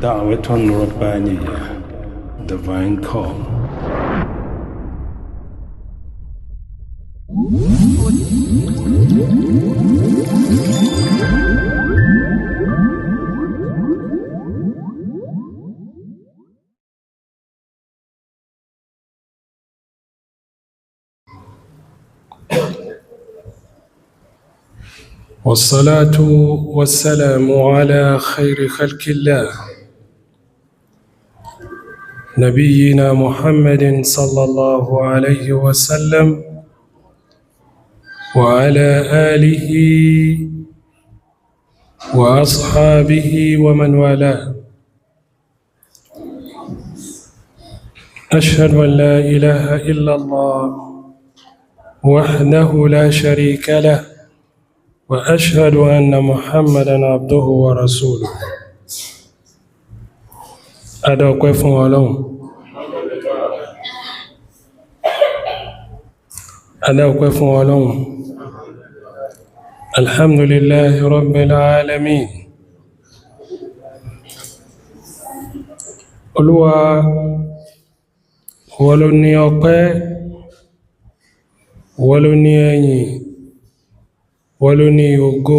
دعوة ربانية. Divine Call. والصلاة والسلام على خير خلق الله، نبينا محمد صلى الله عليه وسلم، وعلى آله وأصحابه ومن والاه. أشهد أن لا إله إلا الله وحده لا شريك له، وأشهد أن محمدا عبده ورسوله. Adọ́pẹ́ fún Ọlọ́run. Adọ́pẹ́ fún Ọlọ́run. Alhamdulillahi Rabbil Alamin. Olúwa, wọ́n ló ní ọpẹ́, wọ́n ló ní ẹ̀yìn, wọ́n ló ní ògo,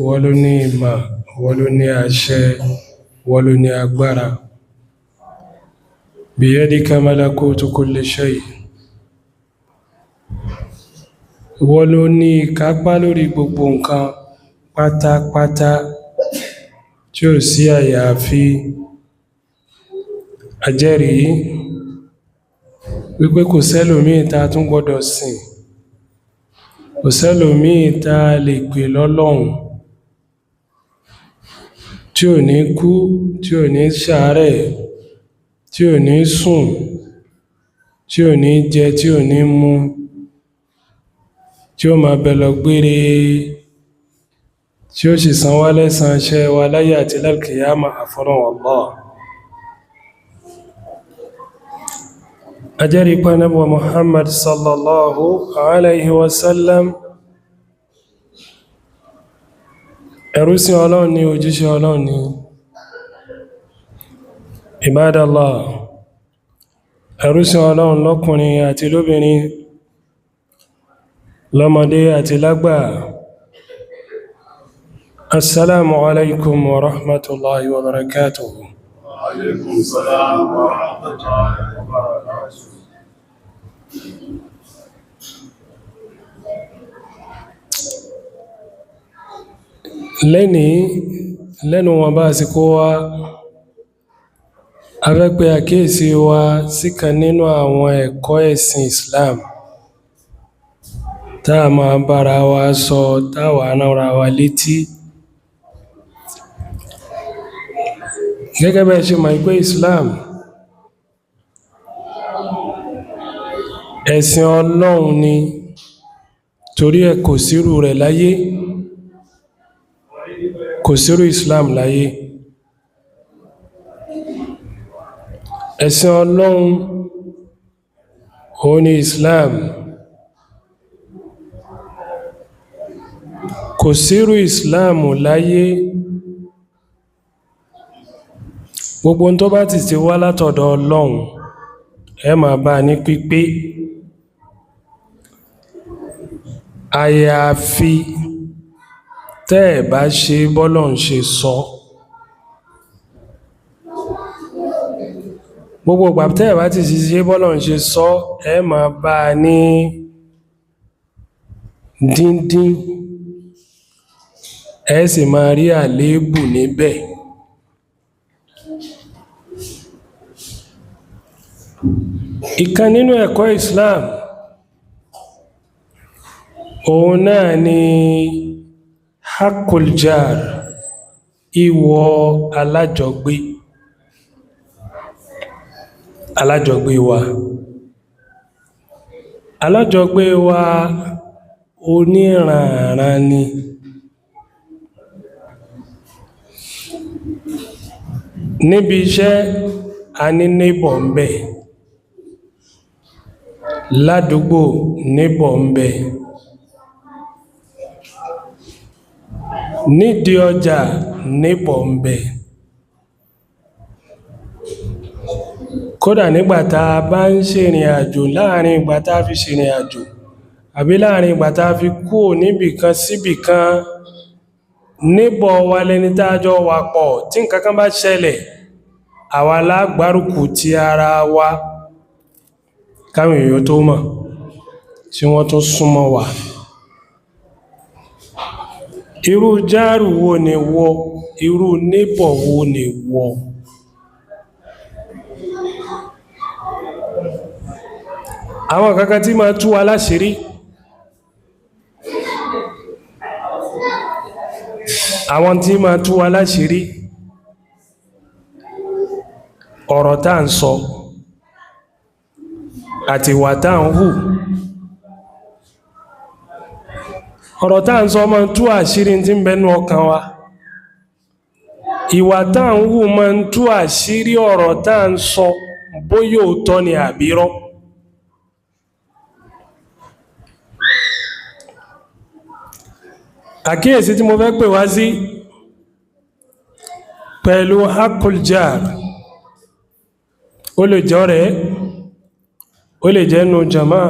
wọ́n ló ní ìmà, wọ́n ló ní àṣẹ, wọ́n ló ní agbára. Biyadika malakutu kulli shay. Wọ́n ló ní ìkápá lórí gbogbo nǹkan pátápátá tí ó sí àyàfi. Àjẹ́rìí wípé kò sẹ́lòmíì tá tún gbọ́dọ̀ sìn, kò sẹ́lòmíì tá lè pè lọ́lọ́hun tí ò ní kú, tí ò ní ṣàárẹ̀, tí ò ní sùn, tí ò ní jẹ, tí ò ní mu, tí ó máa bẹ lọ gbére, tí ó sì san wá lẹ́san iṣẹ́ wa láyé àti lálkìyámà, àfọlọ́hun Allah. Ajẹ́rìí pé Ànábì wa Muhammad sallallahu alayhi wa sallam ẹrúsìn Ọlọ́run ni, òjíṣẹ́ Ọlọ́run ni. Ibadallah, ẹrúsìn Ọlọ́run lọ́kùnrin àti lóbìnrin, lọ́mọdé àti lágbà. Assalamu alaikum wa rahmatullahi wa barakatuhu. Alaikum salam wa rahmatullahi wa barakatuh. Lẹ́ni lẹ́nu wọn bá àsìkò wa, a fẹ́ pe àkíyèsí wa síkan nínú àwọn ẹ̀kọ́ ẹ̀sìn Islam tá a máa bára wa sọ, táwa ránra wa létí. Gẹ́gẹ́ bẹ́ẹ̀ ṣe mọ̀ pé Islam ẹ̀sìn Ọlọ́run ni, torí ẹ̀ kò sírú rẹ̀ láyé, kò sírú Islam láyé. Ẹ̀sìn Ọlọ́run òun ni Islam. Kò sírú Islam láyé. Gbogbo tó bá ti ti wá látọ̀dọ̀ Ọlọ́run, ẹ máa bá ní pípé. Àyàfi tẹ́ ẹ̀ bá ṣe bọ́lọ́run ṣe sọ. Gbogbo ìgbà tẹ́ ẹ̀ bá ti ṣe bọ́lọ́run ṣe sọ, ẹ máa bá ní díndín, ẹ sì máa rí àléébù níbẹ̀. Ìkan nínú ẹ̀kọ́ Islam òun náà ni hakul jar, ìwọ alájọgbé, alájọgbé wa. Alájọgbé wa oníranànran ni. Níbi iṣẹ́ a ní neighbor ń bẹ, ládùúgbò neighbor ń bẹ, nídìí ọjà neighbor ń bẹ. Kódà nígbàtà bá ń ṣèrìn àjò, láàrin ìgbà tá fi ṣèrìn àjò àbí láàrin ìgbà tá fi kúrò níbìkan síbìkan, níbọ̀ wa lẹni tá jọ wà pọ̀, tí nǹkankan bá ṣẹlẹ̀, àwa la gbárùkù ti ara wa káwọn èèyàn tó mọ̀ tí wọ́n tún súnmọ́ wa. Irú jáàrù wo ni wọ? Irú níbọ̀ wo ni wọ? Àwọn kankan tí máa tú wa láṣìírí, àwọn tí máa tú wa láṣìírí, ọ̀rọ̀ tá ń sọ àti ìwà tá ń hù. Ọ̀rọ̀ tá ń sọ máa tú àṣírí tí ń bẹnu ọkàn wa. Ìwà tá ń hù máa tú àṣírí ọ̀rọ̀ tá ń sọ, bóyá òótọ́ ni àbírọ́. Àkíyèsí tí mo fẹ́ pè wá sí pẹ̀lú hakul jar, ó lè jẹ́ ọ̀rẹ́, ó lè jẹ́ nù jama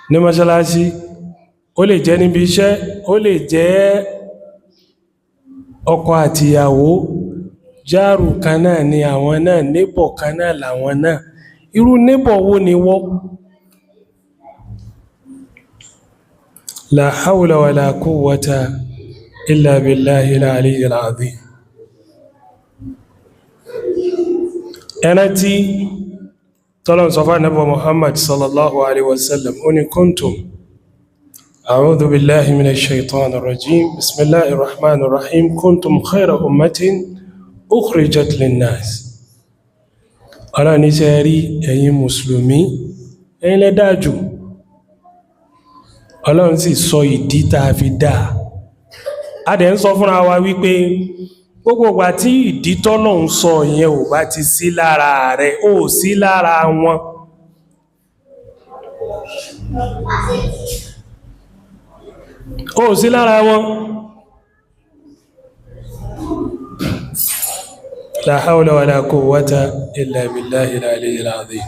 ní mọ́ṣáláṣí, ó lè jẹ́ níbi iṣẹ́, ó lè jẹ́ ọkọ àti ìyàwó. Jáàrù kan náà ni àwọn náà, níbọ̀ kan náà làwọn náà. Irú níbọ̀ wo ni wọ́? La hawla wa la quwwata illa billahi al-aliyyil azim. Ẹran tí tọ́lọ̀n sọ fún Ànábì Muhammad sallallahu alaihi wasallam, ó ní kuntum a'udhu billahi minash shaitanir rajim, bismillahir rahmanir rahim, kuntum khayra ummatin ukhrijat linnas. Ọlọ́run ní ṣe rí ẹ̀yin mùsùlùmí, ẹ̀yin lẹ dáa jù. Ọlọ́run sì sọ ìdí tá a fi dáa. A dẹ̀ ń sọ fúnra wa wípé gbogbo ìgbà tí ìdí tọ́lọ́run sọ yẹn ò bá ti sí lára rẹ̀, ó sí lára wọn. Ó sí lára wọn. La hawla wa la quwwata illa billahi al-aliyyil azim.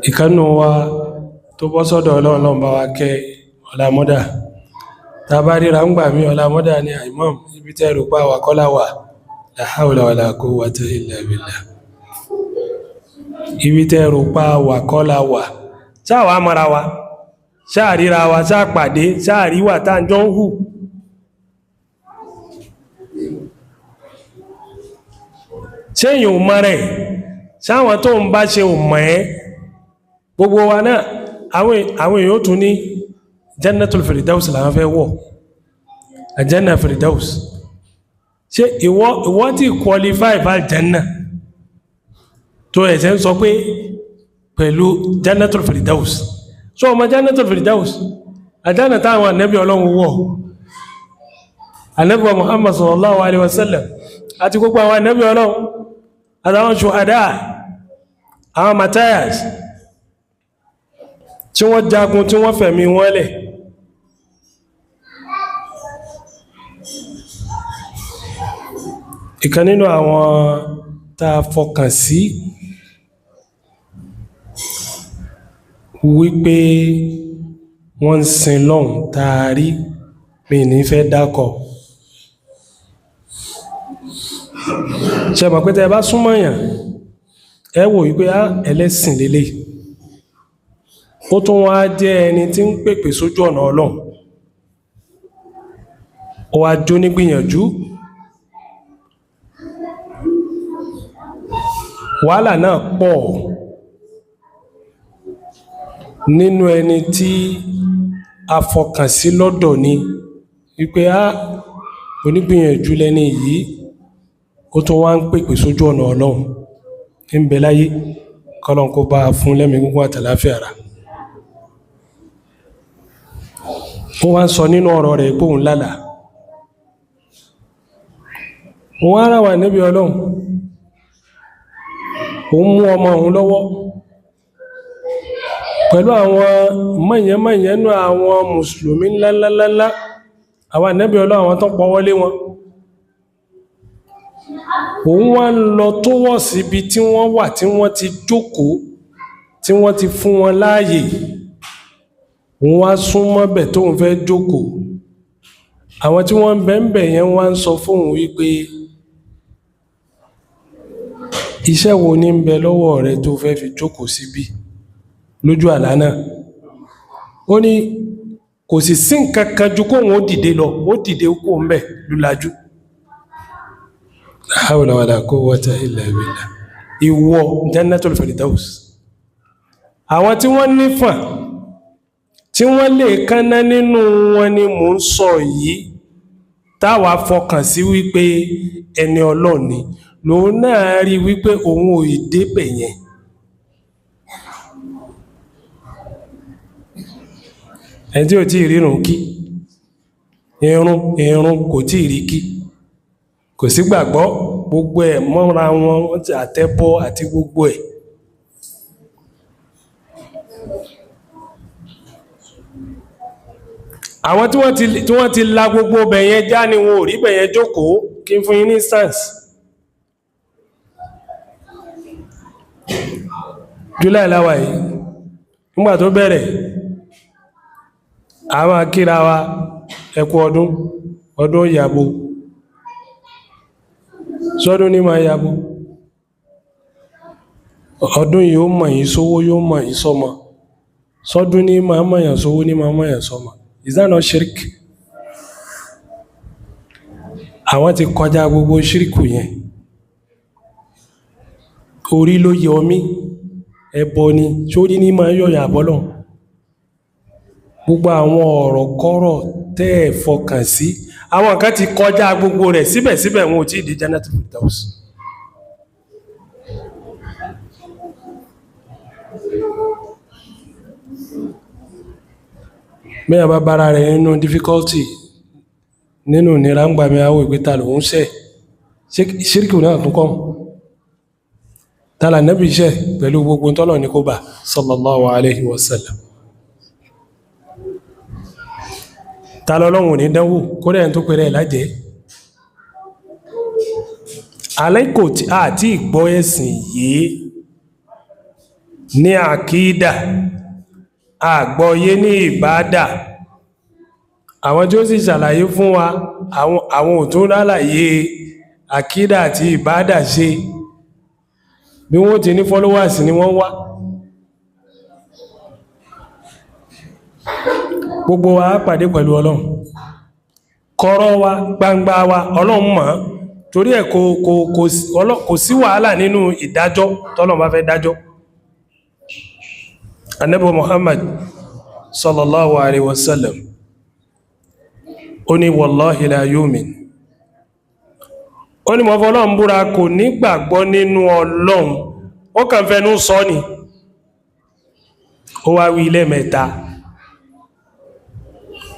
Ìkannú wa tó bọ́ sọ́dọ̀ Ọlọ́run bá wa kẹ́ ọlámọ́dà. Ta bá ríra ń gbà mí, ọlámọ́dà ní àìmọ́m ibi tẹ́ rò pa wà kọ́lá wà. La hawla wa la quwwata illa billah. Ibi tẹ́ rò pa wà kọ́lá wà. Ṣáà wá mọ́ra wa, ṣáà ríra wa, ṣáà pàdé, ṣáà ríwà tá ń jọ ń hù. Ṣé èyàn ò mọ̀ rẹ̀? Ṣáwọn tó ń bá ṣe ò mọ̀ ẹ́? Gbogbo wa náà, àwọn èèyàn tún ní Jannatul Firdaus làwọn fẹ́ wọ̀. Janna Firdaus. Ṣé ìwọ tí qualify fà Janna? Tó ẹ̀ṣẹ̀ ń sọ pé pẹ̀lú Jannatul Firdaus. So ọmọ Jannatul Firdaus, àjánà táwọn ànábì Ọlọ́run wọ̀. Ànábì wa Muhammad sallallahu alaihi wasallam àti gbogbo àwọn ànábì Ọlọ́run, àtàwọn ṣùhádà, àwọn Matthias tí wọ́n jagun, tí wọ́n fẹ̀mí wọn lẹ̀. Ìkan nínú àwọn tá a fọkàn sí wípé wọ́n ń sin lọ́hùn taari, mi ní fẹ́ dákọ̀. Ṣé mọ̀ pé tẹ́ bá súnmọ́ yàn, ẹ wò wípé á ẹlẹ́sìn lélẹ̀. Ó tún wá jẹ́ ẹni tí ń pèpè sójú ọ̀nà Ọlọ́run. Ó wá jó ní gbìyànjú. Wàhálà náà pọ̀ nínú ẹni tí a fọkàn sí lọ́dọ̀ ni wípé á onígbìyànjú lẹ́ni yìí, ó tún wá ń pèpè sójú ọ̀nà Ọlọ́run ń bẹ láyé, kọ́lọ́n kó bá a fún lẹ́mìí gígùn àtàláfíà ara. Ó wá ń sọ nínú ọ̀rọ̀ rẹ̀ pé òun lálàá. Òun ara wà níbi Ọlọ́run, òun mú ọmọ òun lọ́wọ́ pẹ̀lú àwọn mọ̀yẹnmọ̀yẹnú àwọn mùsùlùmí ńláńláńlá, àwọn ànábì Ọlọ́run, àwọn tó pọ̀wọ́lé wọn. Òun wá ń lọ tó wọ̀ síbi tí wọ́n wà, tí wọ́n ti jókòó, tí wọ́n ti fún wọn láàyè. Òun wá súnmọ́ bẹ̀ tóun fẹ́ jókòó. Àwọn tí wọ́n ń bẹ ń bẹ̀ yẹn wá ń sọ fóun wípé iṣẹ́ wo ní ń bẹ lọ́wọ́ rẹ tó fẹ́ fi jókòó síbí lójú àlá náà. Ó ní kò sì sí nǹkan kan ju kóun ó dìde lọ, ó dìde kó ń bẹ̀ lúlajú. La hawla wala quwwata illa billah. Ìwọ Jannatul Firdaus. Àwọn tí wọ́n nífàn tí wọ́n lè kánná nínú wọn ni mò ń sọ yìí, táwa fọkàn sí wípé ẹni ọlọ́ni lòun náà rí wípé òun ò ì débẹ̀ yẹn. Ẹni tí ò tí ì rírun kí, irun kò tí ì rí kí, kò sí gbàgbọ́, gbogbo ẹ̀ mọ́ra wọn, wọ́n ti àtẹ́bọ́ àti gbogbo ẹ̀. Àwọn tí wọ́n ti la gbogbo bẹ̀yẹn já ni wọn ò rí bẹ̀yẹn jókòó. Kí n fún yín ní instance. July láwà yìí, nígbà tó bẹ̀rẹ̀, a máa kíra wa ẹ kú ọdún, ọdún yàbò. Sọ́dún ní máa yàbò. Ọdún yìí ó mọ̀ yín sówó, yóò mọ̀ yín sọ́mọ. Sọ́dún ní máa mọ̀yàn sówó, ní máa mọ̀yàn sọ́mọ. Is that not shirk? Àwọn ti kọjá gbogbo ṣíríkù yẹn. Orí ló yọ mí, ẹbọ ni, sórí ní máa yọ̀yàn àbọ́lọ̀. Gbogbo àwọn ọ̀rọ̀ kọ́rọ̀ tẹ́ ẹ̀ fọkàn sí, àwọn kan ti kọjá gbogbo rẹ̀, síbẹ̀síbẹ̀ wọn ò tí ì dé Jannatul Firdaus. Bẹ́ẹ̀ bá bára rẹ̀ nínú difficulty, nínú ìnira ń gbà mí, àwọ̀ ìgbéta lòun ṣẹ̀. Ṣíríkù náà tún kọ́. Tààlà nẹ́bí iṣẹ́ pẹ̀lú gbogbo tọ́lọ̀ ní kó bà, sallallahu alaihi wasallam. Tààlà Ọlọ́run ní dánwò, kó rẹ̀ tó pẹ̀rẹ̀ lájẹ́. Alẹ́ kò tí àti ìgbọ́ ẹ̀sìn yìí ní àkídà, àgbọ́yé ní ìbádà. Àwọn tí ó sì ṣàlàyé fún wa, àwọn ò tún lálàyé àkídà àti ìbádà ṣe. Bí wọ́n ti ní followers ni wọ́n wá. Gbogbo wa á pàdé pẹ̀lú Ọlọ́run. Kọ̀rọ̀ wa, gbangba wa, Ọlọ́run mọ̀. Torí ẹ̀ kò sí wàhálà nínú ìdájọ́ tọ́lọ́run bá fẹ́ dájọ́. Ànábì Muhammad sallallahu alaihi wasallam ó ní wallahi la yu'min. Ó ní mo f'Ọlọ́run búra, kò ní gbàgbọ́ nínú Ọlọ́run, ó kàn fẹnu sọ ni. Ó wá wí lẹ́ẹ̀mẹ́ta,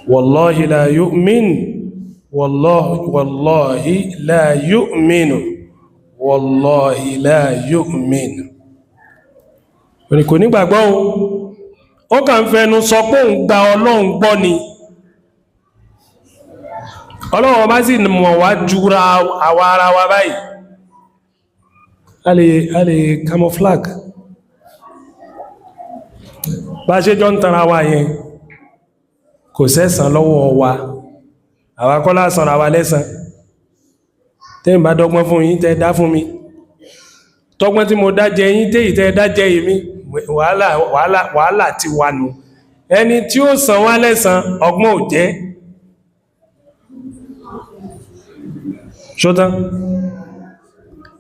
wallahi la yu'min, wallahi, wallahi la yu'minu, wallahi la yu'min. Ó ní kò ní gbàgbọ́ o, ó kàn fẹnu sọ pé òun gba Ọlọ́run gbọ́ ni. Ọlọ́run ọba sì mọ̀ wá jura àwa ara wa báyìí. A lè camouflage bá ṣe jọ ń tara wa yẹn, kò sẹ́sàn lọ́wọ́ wa, àwa kọ́ la sanra wa lẹ́san. Tẹ́ ń bá dọ́gbọ́n fún yín, tẹ́ dá fún mi, tọ́gbọ́n tí mo dá jẹ yín, tẹ́ ìtẹ́ dá jẹ èmi, wàhálà, wàhálà, wàhálà ti wà nù. Ẹni tí ó san wá lẹ́san, ọgbọ́n ò jẹ́ ṣótán.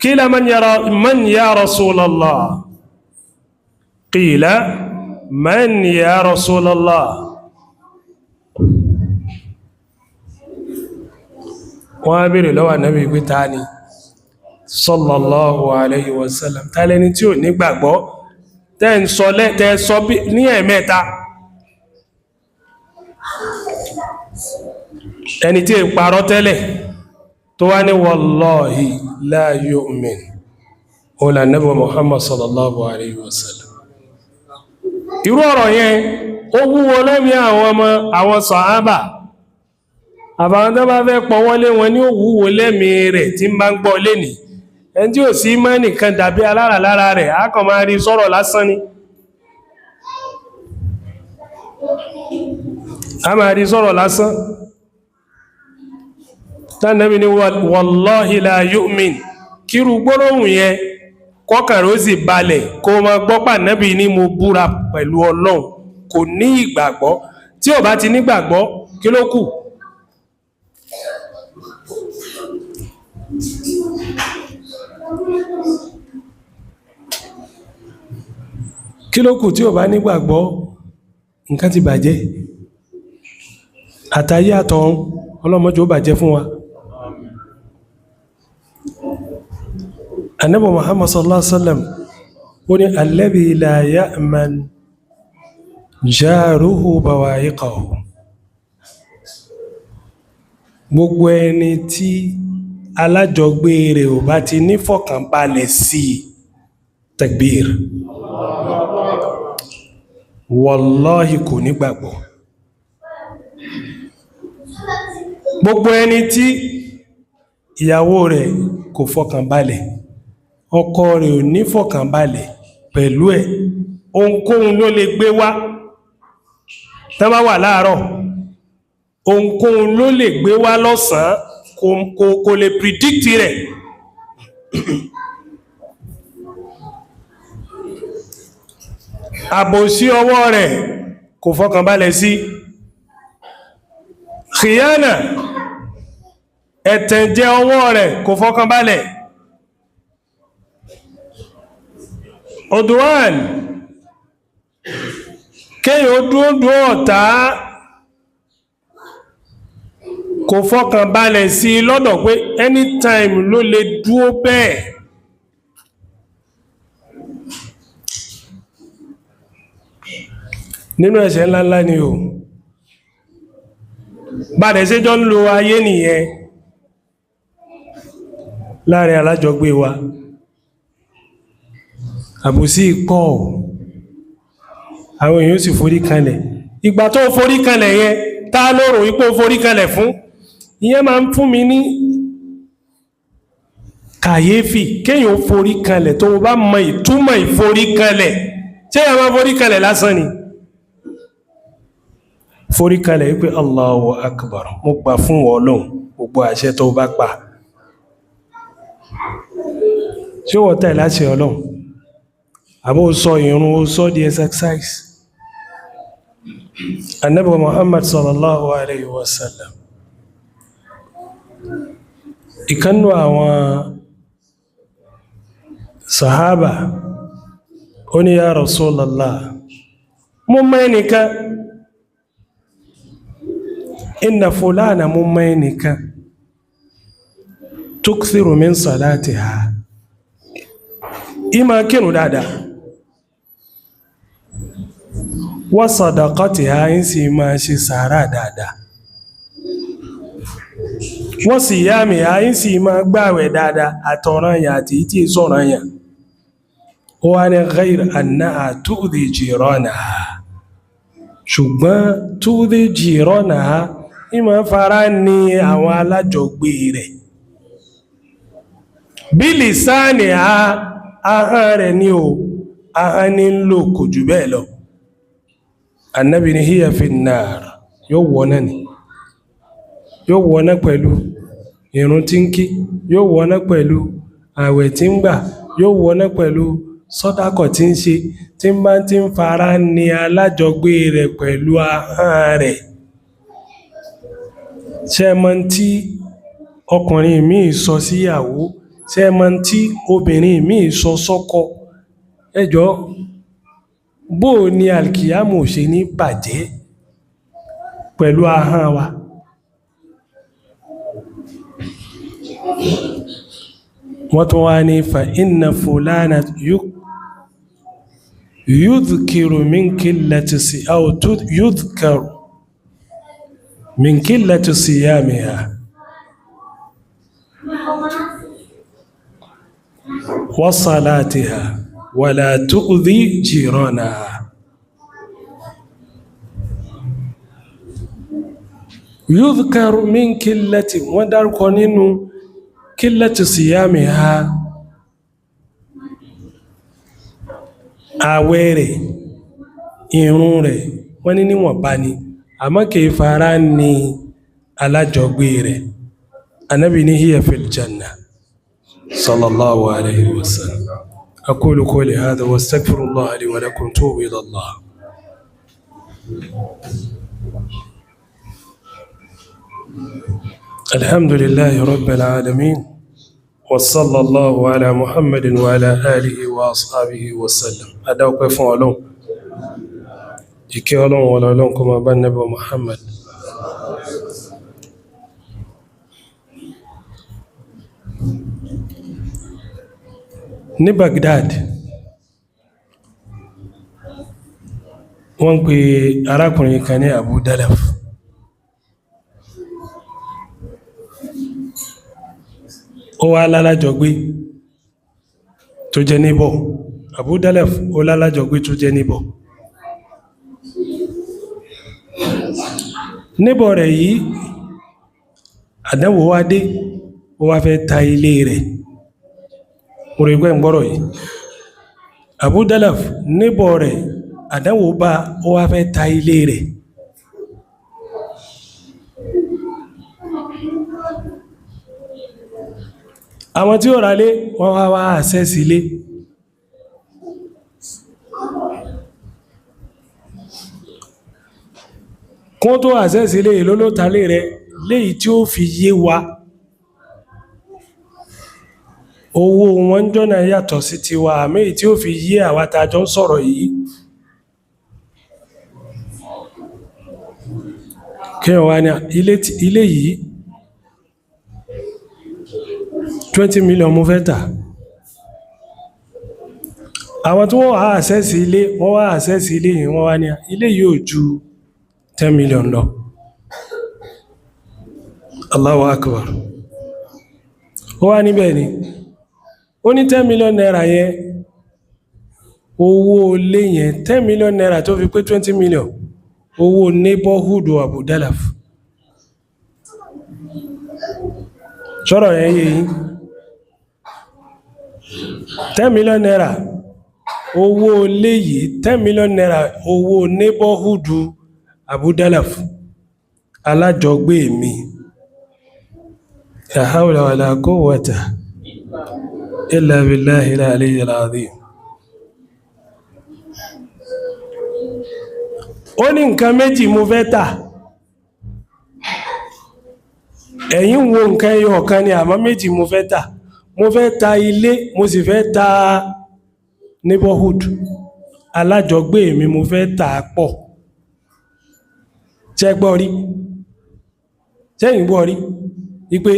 Qila man ya Rasulallah, qila man ya Rasulallah. Wọ́n á bèèrè lọ́wọ́ Ànábì pé ta ni, sallallahu alayhi wa sallam, ta lẹni tí ò nígbàgbọ́ tẹ́ ń sọ tẹ́ sọ ní ẹ̀mẹ́ta, ẹni tí è parọ́ tẹ́lẹ̀ tó wá ní wallahi la yu'min, ó là Ànábì Muhammad sallallahu alayhi wa sallam. Irú ọ̀rọ̀ yẹn ó wúwo lẹ́mí àwọn ọmọ àwọn sàhábà. Àbáwọn tó bá fẹ́ pọwọ́lé wọn ní òwúwo lẹ́mìí rẹ̀ tí ń bá ń gbọ́ lénìí. Ẹni tí ò sí ìmánì kan dàbí alára lára rẹ̀, á kàn máa rí sọ̀rọ̀ lásán ni. A máa rí sọ̀rọ̀ lásán. Tánàbí ni wallahi la yu'min, kírú gbólóhùn yẹn kọ́kàn rẹ̀ ó sì balẹ̀ kó ma gbọ́pà nábì ní mo búra pẹ̀lú Ọlọ́run, kò ní ìgbàgbọ́. Tí ò bá ti nígbàgbọ́, kí ló kù? Kí ló kù tí ò bá nígbàgbọ́? Nǹkan ti bàjẹ́. Àtayé àtọ̀run, ọlọ́mọjọ́ ó bàjẹ́ fún wa. Ànábì Muhammad sallallahu alaihi wasallam ó ní alladhi la ya'man jaruhu bawa'iqahu. Gbogbo ẹni tí alájọgbé rẹ̀ ò bá ti ní fọ̀kànbalẹ̀ sí, takbir, wallahi kò ní gbàgbọ́. Gbogbo ẹni tí ìyàwó rẹ̀ kò fọkànbalẹ̀, ọkọ rẹ̀ ò ní fọkànbalẹ̀ pẹ̀lú ẹ̀, ohunkóhun ló lè gbé wá. Tán bá wà láàárọ̀, ohunkóhun ló lè gbé wá lọ́sàn-án, kò lè predict rẹ̀. Àbòsí ọwọ́ rẹ̀ kò fọkànbalẹ̀ sí. Khiyana, ẹ̀tẹ̀jẹ ọwọ́ rẹ̀ kò fọkànbalẹ̀. Odùwàn, kéyàn ó dúó ọ̀tá kò fọkànbalẹ̀ sí lọ́dọ̀ pé anytime ló lè dúó bẹ́ẹ̀. Nínú ẹ̀ṣẹ̀ ńláńlá ni o. Bàdẹ̀ sí jọ ń lo ayé nìyẹn láàrin alájọgbé wa. Àbòsí pọ̀, àwọn èèyàn sì forí kanlẹ̀. Ìgbà tó forí kanlẹ̀ yẹn, tá lórò wípé ó forí kanlẹ̀ fún? Ìyẹn máa ń fún mi ní kàyéfì, kéèyàn ó forí kanlẹ̀ tó bá mọ ìtumọ̀ ìforí kanlẹ̀. Ṣé èèyàn máa forí kanlẹ̀ lásán ni? Forí kalẹ̀ wípé Allahu Akbar, mo gbà fún Ọlọ́run gbogbo àṣẹ tó bá pa. Ṣé wọ́n tẹ̀ láṣẹ Ọlọ́run? Àbó sọ ìrun, ó sọ di exercise. Ànábì Muhammad sallallahu alayhi wa sallam, ìkannú àwọn sahaba ó ní ya Rasulallah, mo mọ̀ ẹnìkan, inna fulana, mo mọ̀ ẹnìkan, tukthiru min salatiha, ìmá kírun dáadáa, wa sadaqatiha, ń sì máa ṣe sàárà dáadáa, wa siyamiha, ń sì máa gbààwẹ̀ dáadáa, àtọ̀ranyàn àti tí sọ̀ranyàn. Ó wá ní ghayr annaha tu'dhi jiranaha, ṣùgbọ́n tu'dhi jiranaha, ìmọ̀ fara ní àwọn alájọgbé rẹ̀, bí lìsáàni ahọ́n rẹ̀ ní o, ahọ́n ní ń lò kò jù bẹ́ẹ̀ lọ. Ànábì ní hiya fi nnar, yóò wọ́ná ni, yóò wọ́ná pẹ̀lú ìrun tí ń kí, yóò wọ́ná pẹ̀lú àwẹ̀ tí ń gbà, yóò wọ́ná pẹ̀lú sọ́dákọ̀ tí ń ṣe, tí ń bá ti ń fara ní alájọgbé rẹ̀ pẹ̀lú ahọ́n rẹ̀. Ṣé ẹ mọ̀ tí ọkùnrin míì sọ síyàwó? Ṣé ẹ mọ̀ tí obìnrin míì sọ sọ́kọ? Ẹ jọ̀ọ́, bó ni alkiyamu ṣe ní bàjẹ́ pẹ̀lú ahọ́n wa? Wọ́n tún wá ní fa inna fulana yudhkiru min qillati si aw yudhkaru min qillati siyamiha wa salatiha wa la tu'dhi jiranaha. Yudhkaru min qillati, wọ́n dárúkọ nínú qillati siyamiha, àwẹ̀ rẹ̀, ìrun rẹ̀, wọ́n ní níwọ̀nba ni, àmọ́ kìí fara ní alájọgbé rẹ̀. Anábì ní hiya fil janna, sallallahu alayhi wa sallam. Aqulu qawli hadha wa astaghfirullaha li wa lakum, tubu ila Allah. Alhamdulillahi rabbil alamin, wa sallallahu ala Muhammadin wa ala alihi wa ashabihi wa sallam. Adáwọ̀pẹ́ fún Ọlọ́run, ìkẹ́ Ọlọ́run wọlé Ọlọ́run kó máa bá Nábì Muhammad. Ní Baghdad, wọ́n pè arákùnrin kan ní Abu Dalaf. Ó wá lálájọgbé tó jẹ́ níbọ̀. Abu Dalaf ó lálájọgbé tó jẹ́ níbọ̀. Níbọ̀ rẹ̀ yìí, àdánwò wá dé, ó wá fẹ́ ta ilé rẹ̀. Mo rí pé ń gbọ́rọ̀ yìí. Abu Dalaf níbọ̀ rẹ̀, àdánwò bá, ó wá fẹ́ ta ilé rẹ̀. Àwọn tí ó ra lé, wọ́n wá wá àṣẹ́sì ilé. Kún tó àṣẹ́sì ilé, èló ló ta lé rẹ̀ léyìí tí ó fi yé wa. Owó wọn jọ́nà yàtọ̀ sí tiwa, àmì tí ó fi yé àwa tá jọ ń sọ̀rọ̀ yìí. Kí wọ́n ní ilé yìí 20 million mo fẹ́ tà. Àwọn tí wọ́n wá àṣẹ́sì ilé, wọ́n wá àṣẹ́sì ilé yìí, wọ́n wá ní ilé yìí ò ju 10 million lọ. Allahu Akbar. Ó wá níbẹ̀ ni, ó ní 10 million naira yẹn, owó ilé yẹn 10 million naira tó fi pé 20 million, owó neighborhood Abu Dalaf. Sọ̀rọ̀ yẹn yé yín. 10 million naira owó ilé yìí, 10 million naira owó neighborhood Abu Dalaf alájọgbé mi. La hawla wala quwwata illa billahi al-aliyyil azim. Ó ní nǹkan méjì mo fẹ́ tà. Ẹ̀yin wo nǹkan ẹyọ ọ̀kan ni, àmọ́ méjì mo fẹ́ tà. Mo fẹ́ ta ilé, mo sì fẹ́ ta neighborhood alájọgbé mi, mo fẹ́ tà pọ̀. Ṣé gbọ́ rí? Ṣẹ́yìn gbọ́ rí wípé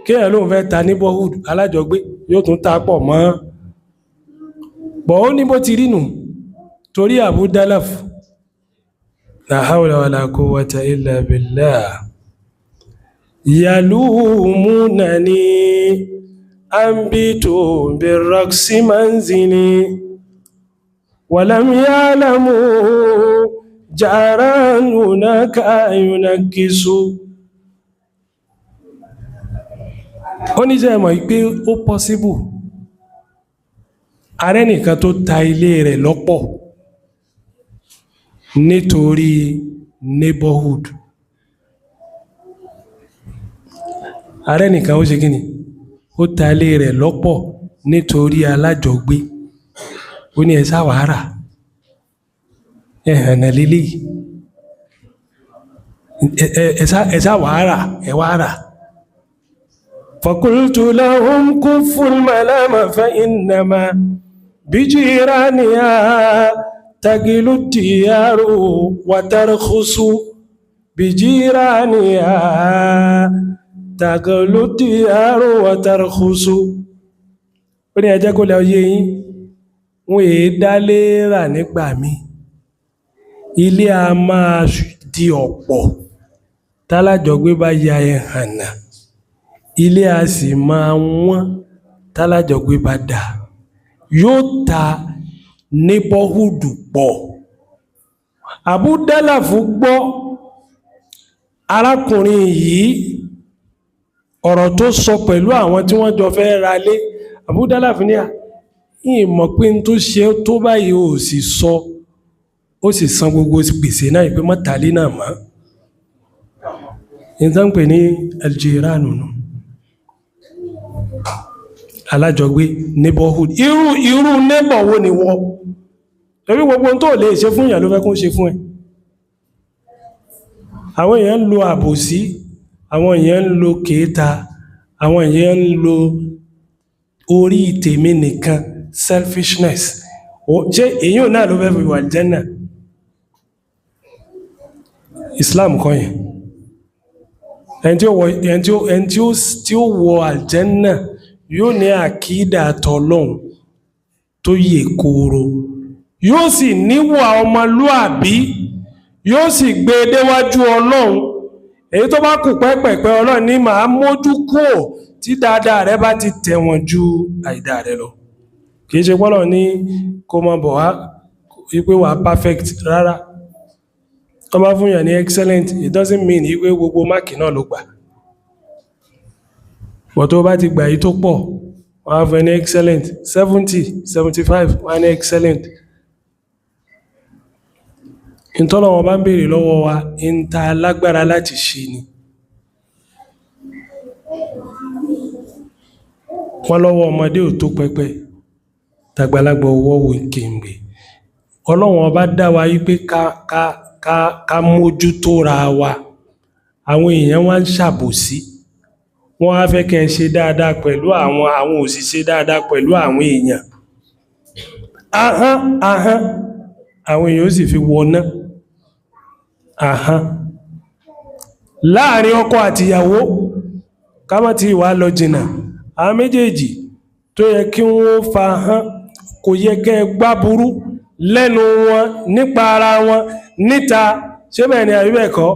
kéèyàn lóun fẹ́ ta neighborhood alájọgbé, yóò tún ta pọ̀ mọ́ bọ̀? Ó ní bó ti rí nù torí Abu Dalaf. La hawla wala quwwata illa billah. Yalumunani anbitu birraqsi manzili walam ya'lamu jaran hunaka yunakkisu. Ó ní jẹ́ mọ̀ pé ó possible, ààrẹ nìkan tó ta ilé rẹ̀ lọ́pọ̀ nítorí neighborhood. Ààrẹ nìkan ó ṣe kí ni, ó ta ilé rẹ̀ lọ́pọ̀ nítorí alájọgbé. Ó ní ẹ̀sà wàhálà ẹ̀hànà lílé, ẹ̀sà wàhálà ẹ̀wàhálà. فقلت لهم كفوا الملام فإنما بجيرانها تقل الديار وترخص، بجيرانها تقل الديار وترخص. Ó ní ẹ jẹ́ kó lọ yé yín, wọ́n èé dálé rà nígbà míì, ilé a máa di ọ̀pọ̀ tálájọgbé bá ya ẹ̀hànà, ilé a sì máa wọ́n tálájọgbé bá dà, yóò ta neighborhood pọ̀. Abu Dalaf gbọ́ Arákùnrin yìí, ọ̀rọ̀ tó sọ pẹ̀lú àwọn tí wọ́n jọ fẹ́ ra lé, Abu Dalaf ní à ìmọ̀ pé n tó ṣe tó báyìí ò sì sọ, ó sì san gbogbo gbèsè náà ìpé mọ́tàlé náà mọ́. Ìtàn pè ní aljiranu nù, alájọgbé, neighborhood. Irú neighbor wo ni wọ́? Torí gbogbo tó lè ṣe fún èèyàn ló fẹ́ kó ṣe fún ẹ. Àwọn èèyàn ń lo àbòsí, àwọn èèyàn ń lo kèéta, àwọn èèyàn ń lo orí tèmi nìkan, selfishness. Ṣé èyí náà ló fẹ́ fi wà Jánnà? Islam kọ́ yẹn. Ẹni tí ó wọ, ẹni tí ó wọ àlùjánnà yóò ní àkídà tọlọ́hun tó yè kooro, yóò sì níwà ọmọlúàbí, yóò sì gbé e déwájú Ọlọ́run. Èyí tó bá kù pẹ́pẹ̀pẹ́, Ọlọ́run ní màá mójú kúò tí dáadáa rẹ bá ti tẹ̀wọ̀n ju àìdá rẹ lọ. Kìí ṣe pọ́lọ̀ ní kó mọ bọ̀ wá wípé wà perfect rárá. Wọ́n bá fún yàn ní excellent, it doesn't mean wípé gbogbo mark náà ló gbà. But tó bá ti gbà yí tó pọ̀, wọ́n á fún ẹ ní excellent, 70, 75, wọ́n á ní excellent. Ìtọ́lọ̀ wọn bá ń béèrè lọ́wọ́ wa, ń ta lágbára láti ṣe ni. Wọ́n lọ́wọ́ ọmọdé ò tó pẹpẹ, tàgbàlagbà ọwọ́ wò kéǹgbè. Ọlọ́run Ọba dá wa wípé ká mójútó ra wa. Àwọn èèyàn wá ń ṣàbòsí, wọ́n á fẹ́ kẹ́ ẹ ṣe dáadáa pẹ̀lú àwọn òṣìṣẹ́, dáadáa pẹ̀lú àwọn èèyàn. Ahọ́n, ahọ́n, àwọn èèyàn ó sì fi wọná. Ahọ́n láàrin ọkọ àti ìyàwó, ká má ti wà lọ jìnà, àwọn méjèèjì tó yẹ kí wọ́n fa ahọ́n, kò yẹ kẹ́ ẹ gbá burú lẹ́nu wọn nípa ara wọn níta. Ṣé bẹ́ẹ̀ ni àbí bẹ́ẹ̀ kọ́?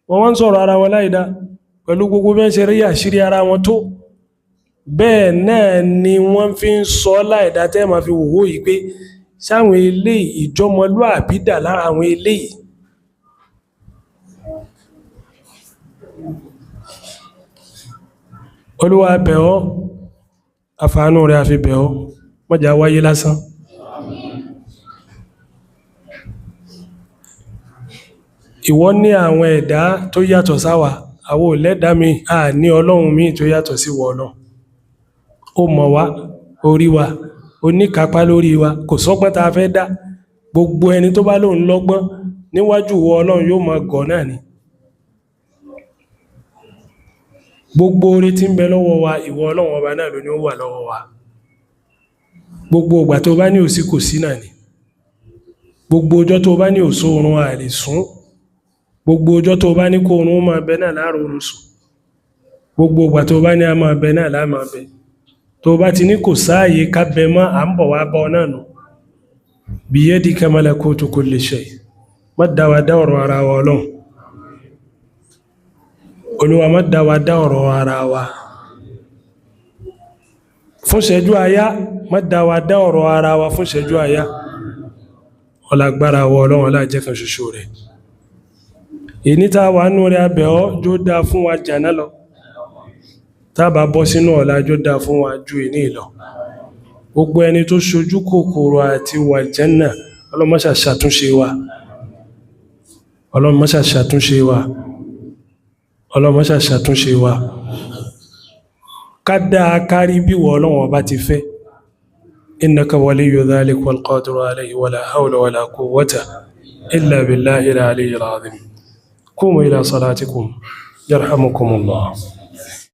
Wọ́n ń sọ̀rọ̀ ara wọn láìdá pẹ̀lú gbogbo bí wọ́n ṣe rí àṣírí ara wọn tó. Bẹ́ẹ̀ náà ni wọ́n fi ń sọ láìdá tẹ́ máa fi wòwó yìí pé sáwọn eléyìí, ìjọmọlúàbí dà lára àwọn eléyìí. Olúwa, bẹ̀ ọ́, àfàánú rẹ̀ àfi bẹ̀ ọ́, mọ́jà wáyé lásán. Ìwọ ní àwọn ẹ̀dá tó yàtọ̀ sáwa, àwọn ò lẹ́dàá mi, a ní Ọlọ́run mi tó yàtọ̀ sí wọ Ọlọ́run. Ó mọ̀ wá, ó rí wa, ó níkápá lórí wa, kò sọ́gbọ́n tá a fẹ́ dá. Gbogbo ẹni tó bá lóun lọ́gbọ́n níwájú wọ Ọlọ́run yóò máa gọ̀ náà ni. Gbogbo oore tí ń bẹ lọ́wọ́ wa, ìwọ Ọlọ́run Ọba náà ló ní ó wà lọ́wọ́ wa. Gbogbo ìgbà tó bá ní òsí, kò sí náà ni. Gbogbo ọjọ́ tó bá ní òsó oorun, a lè sùn. Gbogbo ọjọ́ tó bá ní kó oorun máa bẹ náà láàrùn oorun sùn. Gbogbo ìgbà tó bá ní a máa bẹ náà láà máa bẹ. Tó bá ti ní kò sáàyè ká bẹ mọ́, à ń bọ̀ wá bọ́ náà nù. Biyadika malakutu kulli shay. Má dá wa dá ọ̀rọ̀ ara wa, Ọlọ́run. Olúwa, má dá wa dá ọ̀rọ̀ ara wa fún ṣẹ́jú àyá. Má dá wa dá ọ̀rọ̀ ara wa fún ṣẹ́jú àyá. Ọlágbára wọ Ọlọ́run, ọlájẹ́ kan ṣoṣo rẹ̀. Ìní tá wà nú rẹ̀, abẹ̀ ọ́, jó dáa fún wa jàná lọ. Tá bá bọ́ sínú ọ̀la, jó dáa fún wa ju ìní lọ. Gbogbo ẹni tó ṣojú kòkòrò àti wà Jánnà, Ọlọ́mọṣà ṣàtúnṣe wa, Ọlọ́mọṣà ṣàtúnṣe wa, Ọlọ́mọṣà ṣàtúnṣe wa, ká dáa kárí bí wọ Ọlọ́run Ọba ti fẹ́. إنك ولي ذلك والقادر عليه، ولا حول ولا قوة إلا بالله العلي العظيم. قوموا إلى صلاتكم يرحمكم الله.